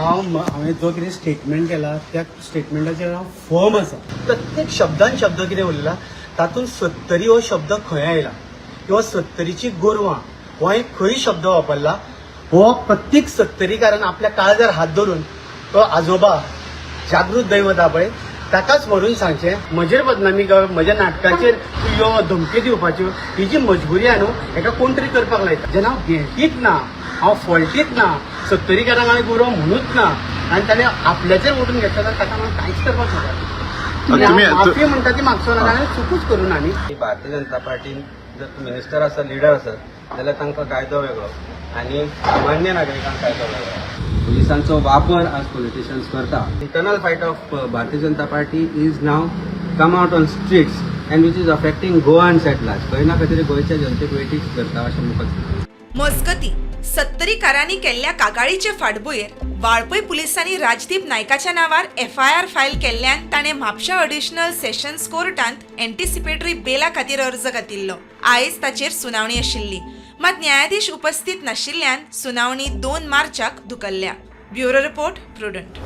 हांवें जो कितें स्टेटमेंट केला त्या स्टेटमेंटाचेर हांव फर्म आसा. प्रत्येक शब्दान शब्द कितें उरला तातूंत सत्तरी हो शब्द खंय आयला किंवा सत्तरीची गोरवां हो हांवें खंय शब्द वापरला, हो प्रत्येक सत्तरीकारान आपल्या काळजार हात धरून तो आजोबा जागृत दैवत आहा पळय ताकाच व्हरून सांगचें, म्हजेर बदनामी कर, म्हज्या नाटकाचेर तूं यो धमकी दिवपाच्यो ही जी मजबुरी आहा न्हू हेका कोण तरी करपाक लायता. जेन्ना हांव गिल्टीच ना, हांव फॉल्टीच ना, सत्तरीकारांक हांवें गोरवां म्हणूच ना आनी ताणें आपल्याचेर ओडून घेतला जाल्यार ताका हांव कांयच करपाक शकना. आनी हांव माफी म्हणटा ती मागचो ना, कारण चुकूच करूं ना न्ही. भारतीय जनता पार्टीन जर मिनिस्टर आसत, लिडर आसत जाल्यार तांकां कायदो वेगळो आनी सामान्य नागरिकांक कायदो वेगळो. पुलिसांचो वापर आज पॉलिटिशियन्स करता. Internal fight of Bharatiya Janata Party is now come out on streets and which is affecting Goans at large. खंय ना खंय तरी गोंयच्या जनतेक वेठीक धरता अशें म्हाका दिसता. मजगती, सत्तरीकारांनी केल्ल्या कागाळीचे फाटभुंयेर वाळपय पुलिसांनी राजदीप नायकाच्या नांवार एफआयआर फायल केल्ल्यान ताणें म्हापशा अडिशनल सेशन्स कोर्टांत एंटिसिपेटरी बेला खातीर अर्ज घातिल्लो. आयज ताचेर सुनावणी आशिल्ली, मात न्यायाधीश उपस्थित नाशिल्ल्यान सुनावणी 2 मार्चाक धुकल्ल्या. Bureau report, Prudent.